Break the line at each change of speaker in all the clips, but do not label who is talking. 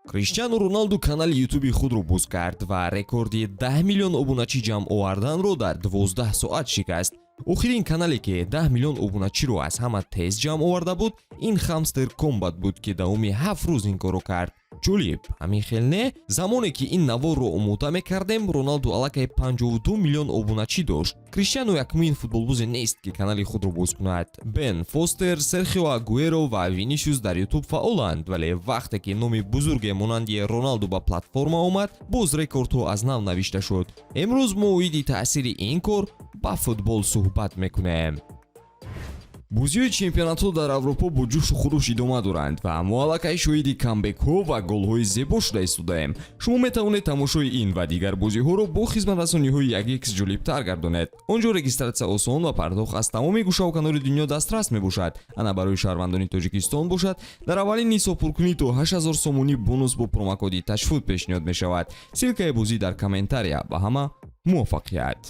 Криштиану Роналду канали Ютуби худро боз кард ва рекорди 10 миллион обуначӣ ҷамъ оварданро дар 12 соат шикаст. Охирин канале, ки 10 миллион обуначиро аз ҳама тез ҷамъ оварда буд, ин Хамстер Комбат буд, ки давоми 7 рӯз ин корро кард. Ҷолиб, ҳамин хел не? Замоне ки ин наворро омода мекардем, Роналду аллакай 52 миллион обуначӣ дошт. Криштиану якумин футболбозе нест, ки канали худро боз кунад. Бен Фостер, Серхио Агуэро ва Винисиус дар Ютуб фаъоланд, вале вақте ки номи бузурге монанди Роналду ба платформа омад, боз рекордҳо аз нав навишта шуд. Имрӯз мо оиди таъсири ин кор ба футбол суҳбат мекунем. Бозиҳои чемпионатҳо дар Аврупо бо ҷӯшу хурӯш идома доранд ва мо аллакай шоҳиди камбекҳо ва голҳои зебо шуда истодаем. Шумо метавонед тамошои ин ва дигар бозиҳоро бо хизматрасониҳои 1x ҷолибтар гардонед. Он ҷо регистратсия осон ва пардохт аз тамоми гӯшаву канори дунё дастрас мебошад. Ана барои шаҳрвандони Тоҷикистон бошад, дар аввалин ҳисобпуркунӣ то 8000 сомонӣ бонус бо промокоди ТАЧФУТ пешниҳод мешавад. Ссылкаи бозӣ дар комментария. Ба ҳама муваффақият!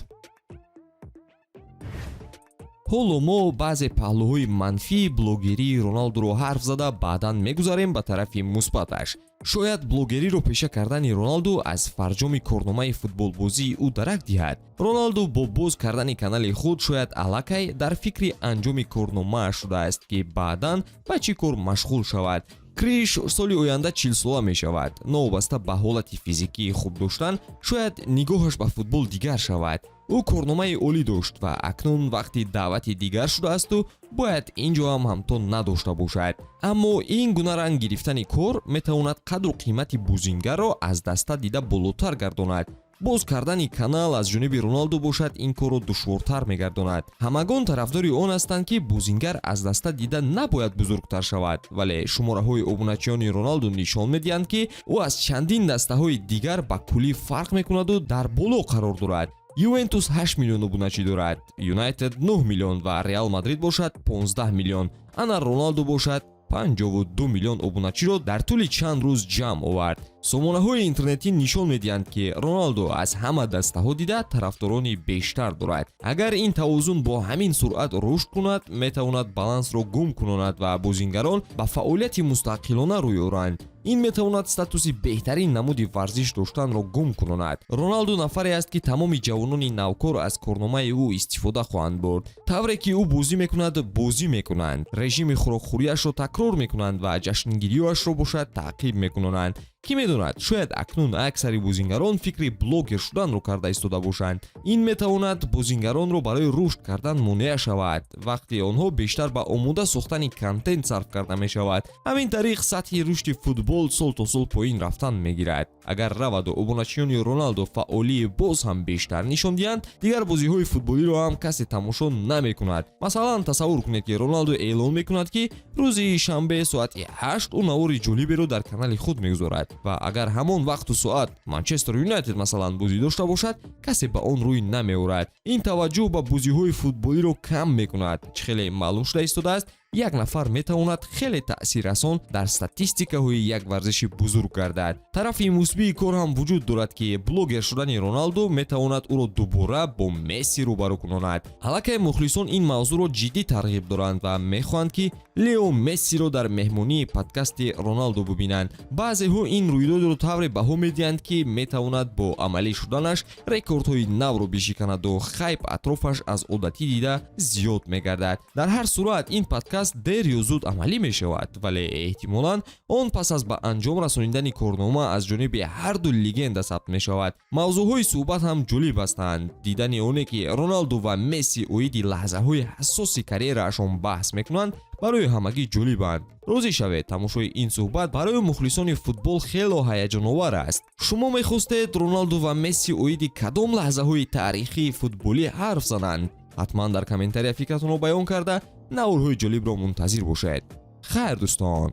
Ҳоло мо баъзе паҳлӯҳои манфии блогерии Роналдуро ҳарф зада, баъдан мегузарем ба тарафи мусбаташ. Шояд блогериро пеша кардани Роналду аз фарҷоми корномаи футболбозии ӯ дарак диҳад. Роналду бо боз кардани канали худ шояд аллакай дар фикри анҷоми корномааш шудааст, ки баъдан ба чӣ кор машғул шавад. Криш соли оянда 40-сола мешавад. Новобаста ба ҳолати физикии хуб доштан, шояд нигоҳаш ба футбол дигар шавад. Ӯ корномаи олӣ дошт ва акнун вақти даъвати дигар шудаасту бояд ин ҷо ҳам ҳамто надошта бошад. Аммо ин гуна ранг гирифтани кор метавонад қадру қимати бозингарро аз даста дида болотар гардонад. Боз кардани канал аз ҷониби Роналду бошад, ин корро душвортар мегардонад. Ҳамагон тарафдори он ҳастанд, ки бозингар аз даста дида набояд бузургтар шавад, вале шумораҳои обуначиёни Роналду нишон медиҳанд, ки ӯ аз чандин дастаҳои дигар ба куллӣ фарқ мекунаду дар боло қарор дорад. Ювентус 8 миллион обуначӣ дорад, Юнайтед 9 миллион ва Реал Мадрид бошад 15 миллион. Ана Роналду бошад 52 миллион обуначиро дар тӯли чанд рӯз ҷамъ овард. Сомонаҳои интернетӣ нишон медиҳанд, ки Роналдо аз ҳама дастаҳо дида тарафдорони бештар дорад. Агар ин тавозун бо ҳамин суръат рушд кунад, метавонад балансро гум кунонад ва бозингарон ба фаъолияти мустақилона рӯй оранд. Ин метавонад статуси беҳтарин намуди варзиш доштанро гум кунонад. Роналду нафаре аст, ки тамоми ҷавонони навкор аз корномаи ӯ истифода хоҳанд бурд. Тавре ки ӯ бозӣ мекунад, бозӣ мекунанд, режими хӯрокхӯрияшро такрор мекунанд ва ҷашнгириҳояшро бошад таъқиб мекунонанд. Кӣ медонад, шояд акнун аксари бозингарон фикри блогер шуданро карда истода бошанд. Ин метавонад бозингаронро барои рушд кардан монеа шавад. Вақти онҳо бештар ба омода сохтани контент сарф карда мешавад. Ҳамин тариқ сатҳи рушди футбол сол то сол поин рафтан мегирад. Агар раваду обуначиёни Роналдо фаъолии боз ҳам бештар нишон диҳанд, дигар бозиҳои футболиро ҳам касе тамошо намекунад. Масалан, тасаввур кунед, ки Роналдо эълон мекунад, ки рӯзи шанбе соати 8 ӯ навори ҷолиберо дар канали худ мегузорад, ва агар ҳамон вақту соат Манчестер Юнайтед, масалан, бозӣ дошта бошад, касе ба он рӯй намеорад. Ин таваҷҷӯҳ ба бозиҳои футболиро кам мекунад. Чӣ хеле маълум шуда истодааст, як нафар метавонад хеле таъсиррасон дар статистикаҳои як варзиши бузург гардад. Тарафи мусбии кор ҳам вуҷуд дорад, ки блогер шудани Роналдо метавонад ӯро дубора бо Месси рӯбарӯ кунонад. Аллакай мухлисон ин мавзӯъро ҷиддӣ тарғиб доранд ва мехоҳанд, ки Лео Мессиро дар меҳмонии подкасти Роналдо бубинанд. Баъзеҳо ин рӯйдодро тавре баҳо медиҳанд, ки метавонад бо амалӣ шуданаш рекордҳои навро бишиканаду хайп атрофаш аз одатӣ дида зиёд мегардад. Дар ҳар сурат, ин подкаст дер ё зуд амалӣ мешавад, вале эҳтимолан он пас аз ба анҷом расонидани корнома аз ҷониби ҳарду легенда сабт мешавад. Мавзӯъҳои суҳбат ҳам ҷолиб ҳастанд. Дидани оне, ки Роналду ва Месси оиди лаҳзаҳои ҳассоси карьераашон баҳс мекунанд, барои ҳамагӣ ҷолибанд. Розӣ шавед, тамошои ин суҳбат барои мухлисони футбол хело ҳаяҷоновар аст. Шумо мехостед, Роналду ва Месси оиди кадом лаҳзаҳои таърихии футболӣ ҳарф зананд? Ҳатман дар комментария фикратонро баён карда, наворҳои ҷолибро мунтазир бошед. Хайр, дӯстон.